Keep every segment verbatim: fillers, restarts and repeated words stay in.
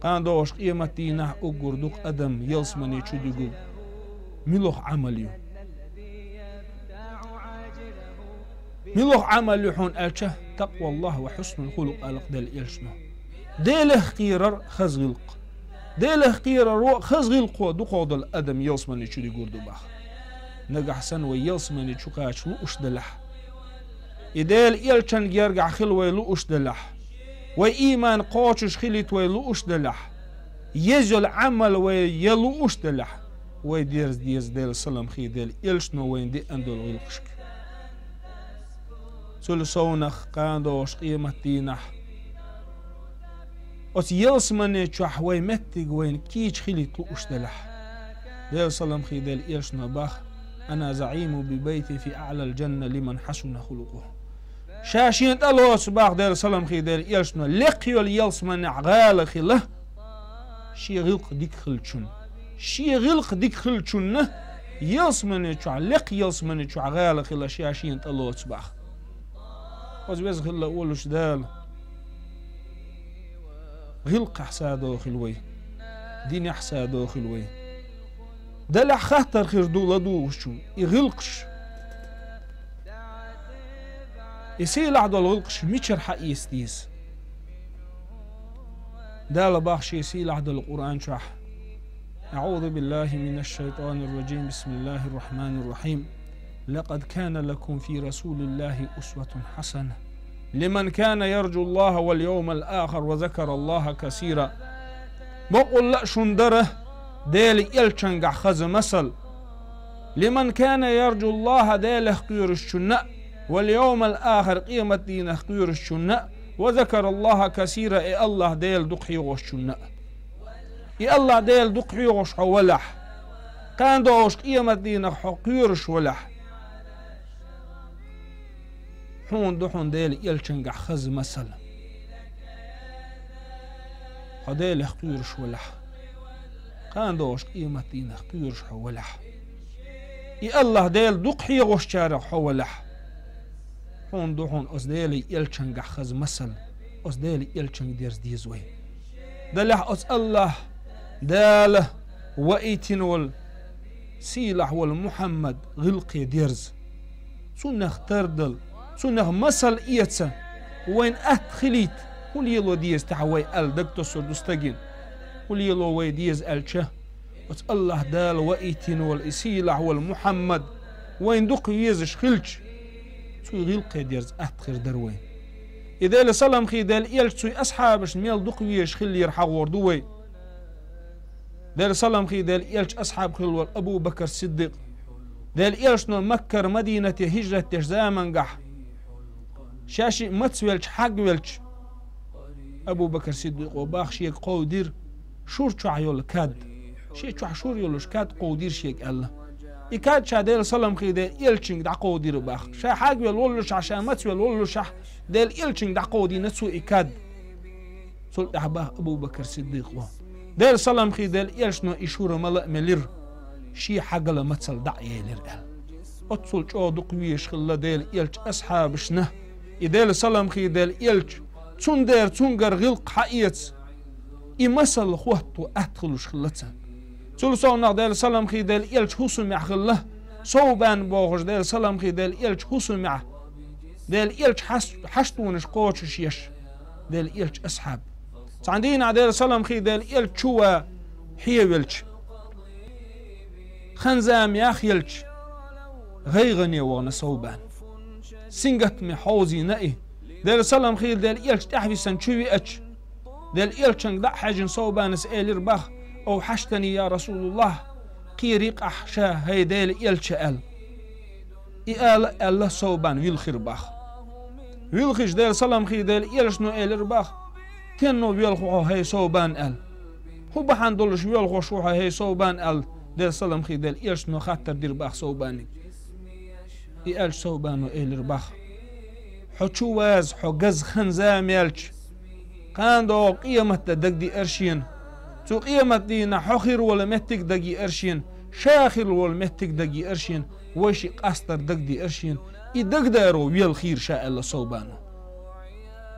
Кхана догӀуш къематдийнахь уггар дукха адам ялсамани чу дигу милох Ӏамал ю? Милох Ӏамал ю хьуна аьлча, такъваллахӀ ва хьуснул хулукъ аьлла Делан элчано. Делах кхерар, хаза гӀиллакх. Делах кхераро, хаза гӀиллакхо дукхагӀа дола адам ялсамани чу дигур ду бах. Нагахь санна вай ялсамани чу кхача лууш далахь, и Делан элчан гергахь хила вай лууш далахь, вай иман кхочуш хилийта вай лууш далахь, еза йола Ӏамал вай е лууш далахь, вай дерза деза Делан салам хи Делан элчано вайна деана долу гӀиллакхашка. Цул совнах кхана догӀуш къематдийнахь оцу ялсамани чохь вай меттиг вайна кийча хилийта лууш далахь, Делан салам хи Делан элчано бах: «Ана заӀиму би байти фи аӀлал джанна лиман хьасуна хулукъуху». Ша шена тӀелоцу бах Делан салам хи Делан элчано, лекха йолу ялсаманехь гӀала хила шен гӀиллакх дика хиллачунна. Шен гӀиллакх дика хиллачунна ялсамани чохь, лекха ялсамани чохь гӀала хила ша шена тӀелоцу бах. Оцу веза хилла волуш Дала гӀиллакхехь садохийла вай, динехь садохийла вай. Делахь хаттар хир ду ладугӀучу и гӀиллакхаш, и сийлахь долу гӀиллакхаш мичара хьаэца деза? Дала бах шен сийлахь долу Къуръан чохь: «АӀузу биллахӀи минаш шайтӀанир ражим. БисмиллахӀир рахьманир рахьим. Лакъад кана лакум фи расулиллахӀи усватун хьасана. Лиман кана ярджуллахӀа вал йовмал ахир ва закараллахӀа касира». Бакъулла а шуна дара Делан элчангахь хаза масал. «Лиман кана ярджуллахӀа», Делах кхоьрушчунна а, «вал йовмал ахир», къематдийнах кхоьрушчунна а, «ва закараллахӀа касира», и АллахӀ Дела дукха хьоьхушчунна а. И АллахӀ Дела дукха хьоьхуш хьо валахь, кхана догӀуш къематдийнах хьо кхоьруш валахь, хьуна ду хьуна Делан элчангахь хаза масал. Хьо Делах кхоьруш валахь, кхана догӀуш къематдийнах кхоьруш хьо валахь, и АллахӀ Дела дукха хьоьхушчарах хьо валахь, хьуна ду хьуна оцу Делан элчангахь хаза масал, оцу Делан элчанга дерза деза вай. Делахь оцу АллахӀ Дала ваийтина волу сийлахь волу Мухьаммад гӀиллакхе дерза. Цунах тардала, цунах масал эца, вайна атта хилийта, хӀун лело деза тӀехь вай аьлла даг тосур ду стагана. ХӀун лело вай деза аьлча, оцу АллахӀ Дала ваийтина волу и сийлахь волу Мухьаммад вайна дукха везаш хилча, цуьнан гӀиллакхе дерза атта хир дара вайна. И Делан салам хи Делан элча цуьнан асхьабашна мел дукха везаш хиллера хьахор ду вай. Делан салам хи Делан элчан асхьаб хилла волу Абу Бакр Сиддикъ. Делан элчано Маккара Мадинате хӀижрат деш замангахь, ша шиъ мацвелча, хьагвелча, Абу Бакр Сиддикъо бах шега кховдийра шура чохь йолу кад. Шен чохь шура йолуш кад кховдийра шега аьлла. И кад ша Делан салам хи Делан элчанга дӀакховдийра бах. Ша хьагвелла воллушехь, ша мацвелла воллушехь, Делан элчанга дӀакховдийна цо и кад. Цул тӀаьхьа бах Абу Бакр Сиддикъо: Делан салам хи Делан элчано и шура мала а мелира, шен хьагала мацалла дӀа а елира аьлла. Оццул чӀогӀа дукха везаш хилла Делан элчан асхьабашна и Делан салам хи Делан элча, цундела цуьнгара гӀиллакх хьаэца, и масал хӀотто атта хуьлуш хилла царна. Цул совнах Делан салам хи Делан элча хӀусамехь хилла, Совбан бохуш Делан салам хи Делан элча хӀусамехь, Делан элча хьас-, хьаштонаш кхочуш еш, Делан элчан асхьаб. Цхьана дийнахь Делан салам хи Делан элча чу ван хьевелча, хан-зама яхъелча, гӀайгӀане вахана Совбан. Сингаттаме хьовзийна и. Делан салам хи Делан элча тӀаьхьависина чу веача, Делан элчанга дӀа а хьаьжжина Совбанас элира бах: «Ов хьаштани, я Расулуллах, кхерий-кх ахь ша, хӀай Делан элча», аьлла. И ала а аьлла, Совбан вилхира бах. Вилхича Делан салам хи Делан элчано элира бах: «Стенна воьлху хьо, хӀай Совбан?» аьлла. «ХӀун бахьана долуш воьлхуш ву хьо, хӀай Совбан?» аьлла, Делан салам хи Делан элчано хаттар дира бах Совбаниг. И аьлча Совбано элира бах: «Хьо чу ваза, хьо газа хан-зама яьлча, кхана догӀу къематде дагадеара шена. Цу къематдийнахь хьо хир волу меттиг дагадеара шена, ша хир волу меттиг дагадеара шена, вай шиъ къастар дагадеара шена. И дагадаро велхийра ша», аьлла Совбано.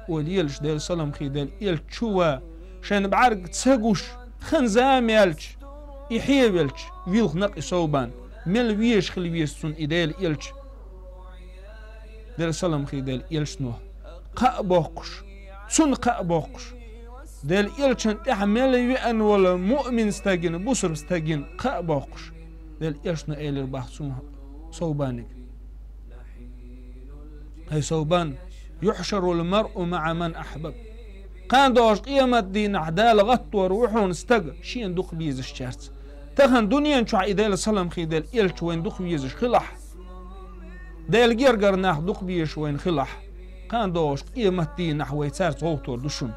Ойла елаш Делан салам хи Делан элча чу ван, шайн бӀарг ца гуш, хан зама яьлча, и хьевелча, вилха накъ и Совбан, мел везаш хила веза цунна и Делан элча. Делан салам хи Делан элчано кхаъ боккхуш, цунна кхаъ боккхуш, Делан элчан тӀехьа мел веана вола муъмин стагина, бусурба стагина кхаъ боккхуш, Делан элчано элира бах цунга, Совбаниг: «ХӀай Совбан, юхьшарул маръу маӀа ман ахьбаб». Кхана догӀуш къемат дийнахь Дала гӀаттор ву хьуна стаг шена дукха безашчаьрца. Тахан дунен чохь и Делан салам хи Делан элча вайна дукха везаш хилахь, Делан гергара нах дукха безаш вайна хилахь, кхана догӀуш къемат дийнахь вай царца гӀовттор ду шуна.